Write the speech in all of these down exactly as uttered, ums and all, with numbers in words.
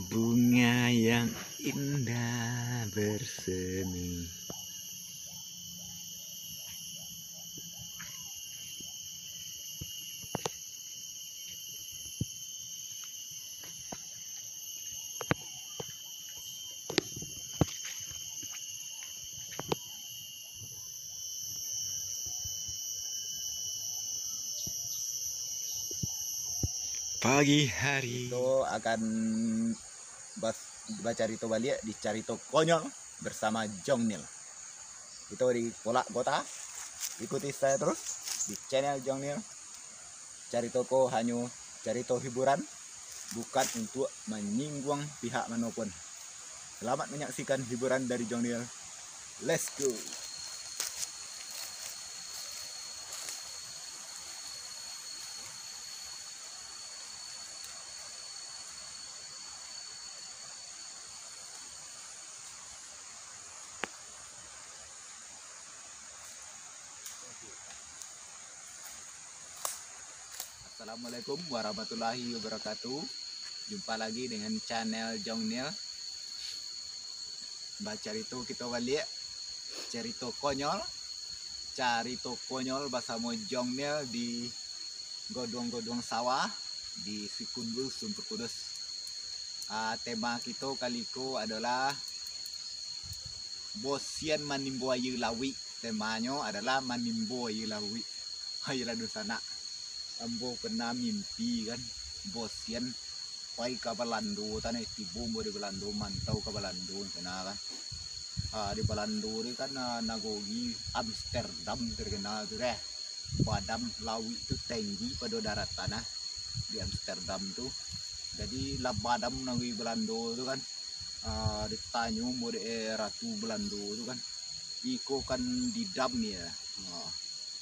Bunga yang indah bersemi. Pagi hari. Kito akan bas-, bacarito baliak di carito konyol bersama Jong Nil. Kito di Kolak Kota. Ikuti saya terus di channel Jong Nil. Carito ko hanyo carito hiburan, bukan untuak manyingguang pihak mano pun. Selamat manyaksikan hiburan dari Jong Nil. Let's go. Assalamualaikum warahmatullahi wabarakatuh. Jumpa lagi dengan channel Jong Nil. Bacarito kito baliak. Carito konyol. Carito konyol basamo Jong Nil di goduang-goduang sawah di Sikundu, Sumber Kudus. Ah, tema kito kali ko adolah bosian manimbo aia lauik. Temanyo adolah manimbo aia lauik. Ayolah dunsanak. Ambo pernah mimpi kan, bosian pai ka Balando, tanah tibo ambo di Balando, mantau ka Balando sana kan. Ah, di Balando ni kan, ah, nagogi Amsterdam terkenal tu deh. Badan lauik tu tinggi pado daratan ah, di Amsterdam tu. Jadi lah badan nagogi Balando tu kan. Ah, ditanyo ambo dek, eh, Ratu Balando tu kan. Iko kan didam ya. Ah,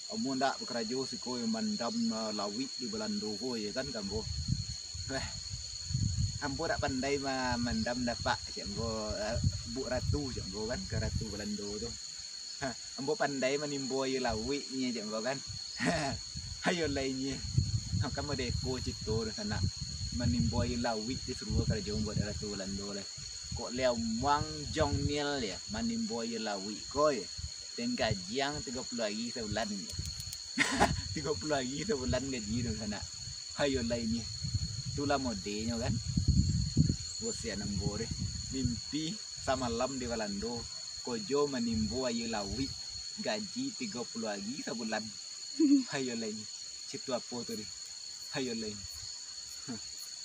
Ambo ndak bakarajo siko yo mandam, eh, lauik di Balando ko, yo kan, ka ambo. Weh, ambo ndak pandai ma-, mandam dapak, cek ambo, eh, Buk Ratu, cek ambo kan, ka Ratu Balando tu. Ha, ambo pandai manimbo aia lauik nyo, cek ambo kan. Ayo lai nyo. Kan modeko cito tu sanak. Manimbo aia lauik disuruah karajo buat Ratu Balando lai. Kok liau muang Jong Nil ya, manimbo aia lauik ko ya. Den gajiang tigo puluah ari sabulan. Tigo puluah ari sabulan gaji tu sanak. Hayo lai nyo. Itulah modenyo kan. Bosian ambo deh. Mimpi samalam di Balando. Kojo manimbo aia lauik. Gaji tigo puluah ari sabulan. Hayo lai nyo. Situ apo tu deh. Hayo lai nyo.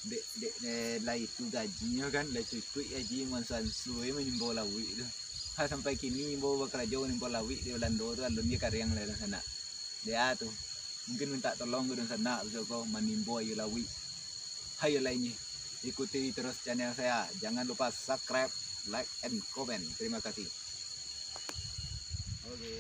Dek, dek, eh, lah itu gajinyo kan, lah cukuik gaji mansuansu manimbo lauik tu. Ha, sampai kini ambo bakarajo manimbo lauik di Balando tu, alun je kariang lai dunsanak. Dek a tu, mungkin mintak tolong ka dunsanak, bisuko manimbo aia lauik. Hayo lai nyo, ikuti terus channel saya. Jangan lupa subscribe, like, and comment. Terima kasih. Oke.